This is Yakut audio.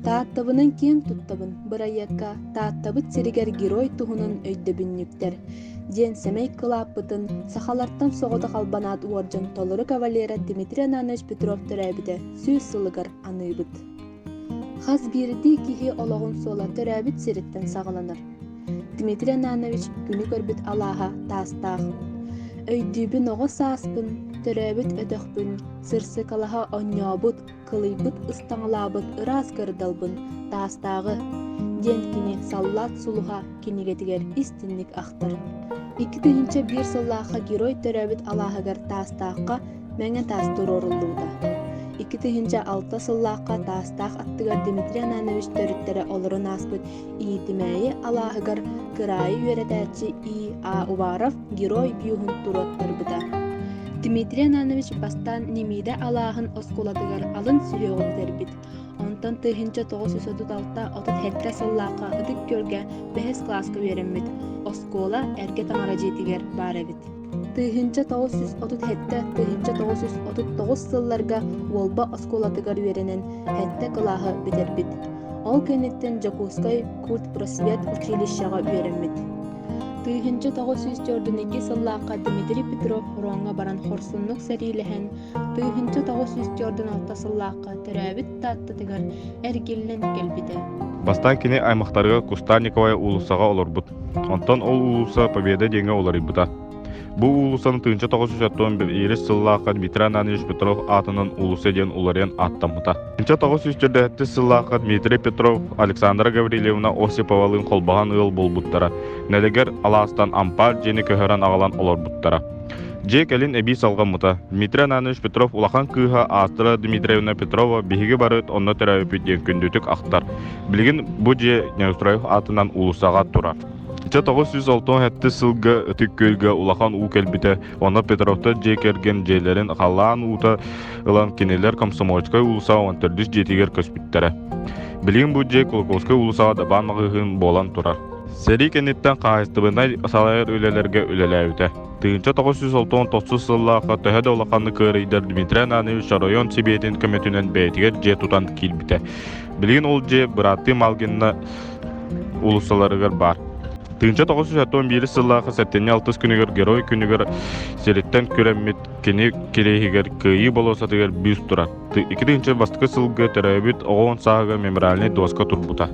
Тааттабынан киэн туттабын бырайыакка Тааттабыт сиригэр герой туһунан өйдөбүнньүктэр диэн сэмэй кылааппытын сахалартан соҕотох албанаат уордьан толору кавалера Дмитрий Ананович Петров төрөөбүтэ 100 сылыгар аныыбыт. Хас биирдии киһи олоҕун суола төрөөбүт сириттэн саҕаланар. Дмитрий Ананович күнү көрбүт алааһа Таастаах. Өйдүүбүн оҕо сааспын, төрөөбүт өтөхпүн, сырсыкалаһа онньообут, кылыйбыт ыстаҥалаабыт ыраас кырдалбын Таастааҕы диэн кини «Саллаат сулуһа» кинигэтигэр истинник ахтар. 2001 сыллаахха герой төрөөбүт алааһыгар Таастаахха Мэҥэ таас туруоруллубута. 2006 сыллаахха Таастаах аттыгар Дмитрий Ананович төрүттэрэ олорон ааспыт Иитимээйи алааһыгар кыраайы үөрэтээччи И. А. Уваров герой бюһун туруоттарбыта. Дмитрий Ананович бастаан Немида алааһын оскуолатыгар алын сүһүөҕү бүтэрбит. Онтон 1936-37 сыллаахха Ытык Күөлгэ бэһис кылааска үөрэммит. Оскуола эргэ таҥара дьиэтигэр баар эбит. 1937-1939 сылларга Уолба оскуолатыгар үөрэнэн сэттэ кылааһы бүтэрбит. Ол кэнниттэн Дьокуускай культпросвет училищеҕа үөрэммит. 1942 сыллаахха Дмитрий Петров фроҥҥа баран хорсуннук сэриилэһэн, 1946 сыллаахха төрөөбүт Тааттатыгар эргиллэн кэлбитэ. Бастаан кини аймахтарыгар Кустарниковая уулуссаҕа олорбут. Онтон ол уулусса Победа диэҥҥэ уларыйбыта. Бу уулуссаны 1971 сыллаахха Дмитрий Ананьевич Петров аатынан уулусса диэн уларыйан ааттаммыта. 1947 сыллаахха Дмитрий Петров Александра Гаврильевна Осиповалыын холбоһон ыал буолбуттара. Нэлэгэр алаастан ампаар дьиэни көһөрөн аҕалан олорбуттара. Дьиэ кэлин эбии салҕаммыта. Дмитрий Ананович Петров улахан кыыһа Астра Дмитриевна Петрова биһиги бары онно төрөөбүппүт диэн күндүтүк ахтар. Билигин бу дьиэ Неустроев аатынан уулуссаҕа турар. Дьэ 967 сылга Ытык Күөлгэ улахан уу кэлбитэ. Онно Петровтар дьиэ кэргэн дьиэлэрин халлаан уута ылан кинилэр Комсомольскай уулуссаҕа уон төрдүс дьиэтигэр көспүттэрэ. Билигин бу дьиэ Кулаковскай уулуссаҕа Дабаан маҕаһыын буолан турар. Сэрии кэнниттэн хаһаайыстыбаннай салайар үлэлэргэ үлэлээбитэ. 1969 сыллаахха төһө да улаханнык ыарыйдар Дмитрий Ананович оройуон Сэбиэтин көмөтүнэн бэйэтигэр дьиэ тутан киирбитэ. Билигин ол дьиэ бырааттыы Малгинна уулуссаларыгар баар. 1971 сыллаахха сэтинньи алтыс күнүгэр Герой күнүгэр сириттэн күрэммит кини кириэһигэр Кыайыы болуоссатыгар бюст турар. 2000 бастакы сылга төрөөбүт оҕо уон сааһыгар мемориальнай дуоска турбута.